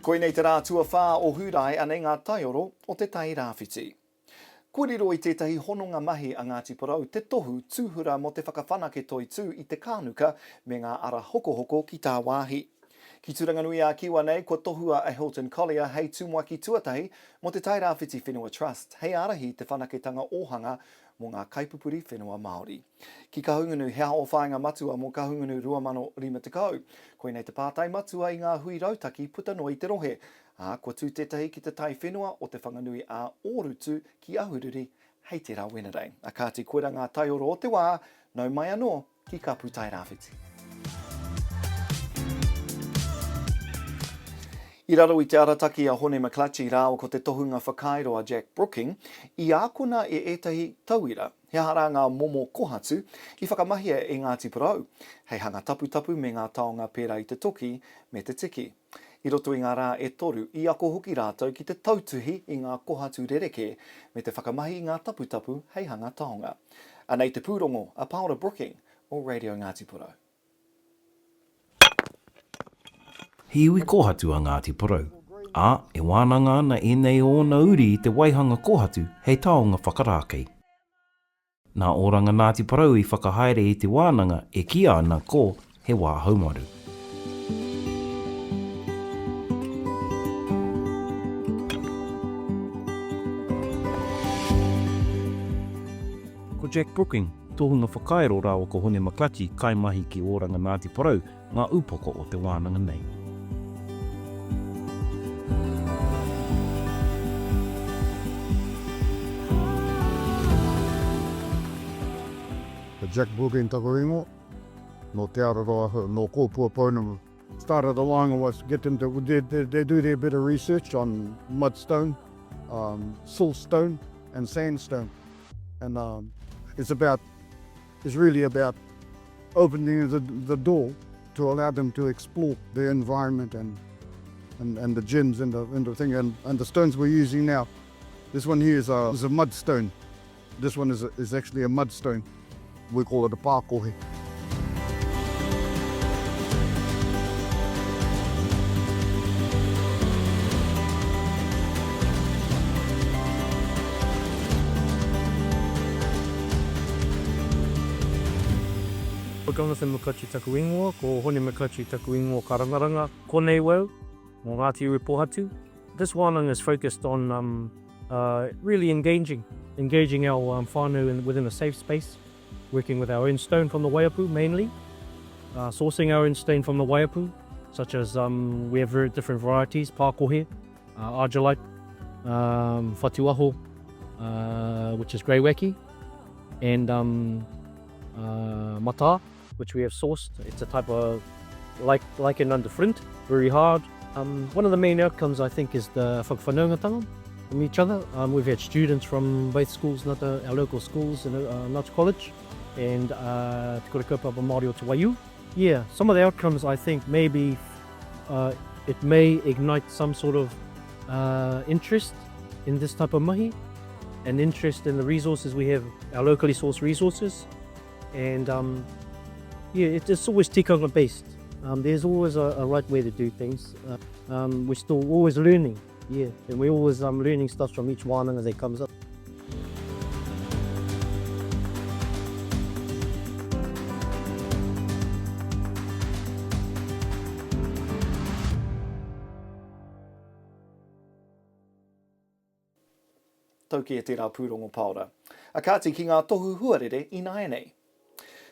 Koinei te rā tuawhā o Hūrae, anei ngā taioro o Te Tai Rāwhiti. Kua riro i tētahi hononga mahi a Ngāti Porou te tohu tūhura mō te whakawhanake toitū i te kānuka me ngā ara hokohoko ki tāwāhi. Ki Tūranganui-ā-Kiwa nei, kua tohua a Hilton Collier hei tumuaki tuatahi mō Te Tairāwhiti Whenua Trust hei ārahi i te whanaketanga ōhanga mō ngā kaipupuri whenua Māori. Ki Kahungunu, he aha ō whāinga matua mō Kahungunu 2050? Koinei te pātai matua i ngā hui rautaki puta noa i te rohe, ā, kua tū tētahi ki te taiwhenua o Te Whanganui ā Ōrutu ki Ahuriri hei tērā Wenerei. A kāti koira ngā taioro o te wā, nau mai anō ki Ka Pūtairāwhiti. I raro i te arataki a Hone McClutchie rāua ko te tohunga whakairo a Jack Brooking, i ākona e ētahi tauira he aha rā ngā momo kohatu i whakamahia e Ngāti Porou hei hanga taputapu me ngā taonga pērā i te toki me te tiki. I roto i ngā rā e toru, i ako hoki rātou ki te tautuhi i ngā kohatu rerekē me te whakamahi i ngā taputapu hei hanga taonga. Anei te pūrongo a Paora Brooking o Radio Ngāti Porou. He iwi kōhatu a Ngāti Porou, ā, e wānanga ana ēnei o ōna uri i te waihanga kōhatu hei taonga whakarākei. Nā Oranga Ngāti Porou i whakahaere i te wānanga e kīia ana ko He Wā Haumaru. Ko Jack Brooking, tohunga whakairo rāua ko Hone McClutchie, kaimahi ki Oranga Ngāti Porou, ngā upoko o te wānanga nei. Ko Jack Brooking taku ingoa, nō Te Araroa ahau, nō Kōpua Pounamu. Start of the wānanga was get them to they, they, they do their bit of research on mudstone, um, siltstone and sandstone. And um, it's about, it's really about opening the, the door to allow them to explore the environment and, and, and the gems and the, and the thing and, and the stones we're using now. This one here is a, is a mudstone. This one is, a, is actually a mudstone. We call it a pākohe. Ko Jonathan McClutchie taku ingoa, ko Hone McClutchie taku ingoa karangaranga. Konei wau, mo Ngāti Uepohatu. This wānanga is focused on um, uh, really engaging, engaging our um, whānau in, within a safe space, working with our own stone from the Waiapu mainly, uh, sourcing our own stone from the Waiapu, such as um, we have very different varieties, pākohe, uh, argillite, um, whatuaho, uh, which is greywacke, and um, uh, matā, which we have sourced. It's a type of like lichen under flint, very hard. Um, one of the main outcomes, I think, is the whakawhanaungatanga from each other. Um, we've had students from both schools, not the, our local schools in uh, Notch College and uh, Te Kura Kaupapa Māori o Te Waiū. Yeah, some of the outcomes, I think, maybe uh, it may ignite some sort of uh, interest in this type of mahi and interest in the resources we have, our locally sourced resources. And um, yeah, it, it's always tikanga based. Um, there's always a, a right way to do things. Uh, um, we're still always learning, yeah, and we're always um, learning stuff from each one as it comes up. Tau kē tērā pūrongo Paora. A kāti ki ngā tohu huarere ināianei.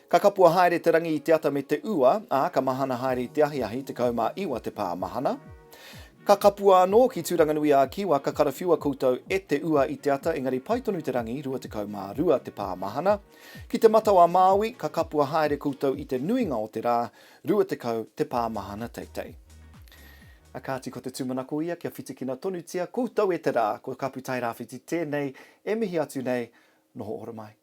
Ka kapua haere te rangi i te ata me te ua, ā, ka mahana haere i te ahiahi, 19 te pā mahana. Ka kapua anō ki Tūranganui-ā-Kiwa, ka karawhiua koutou e te ua i te ata, engari pai tonu te rangi, 22 te pā mahana. Ki Te Matau-a-Māui, ka kapua haere koutou i te nuinga o te rā, 20 te pā mahana teitei. A kāti ko te tūmanako ia kia whitikina tonutia koutou e te rā, ko Kapu Tairāwhiti tēnei e mihi atu nei, noho ora mai.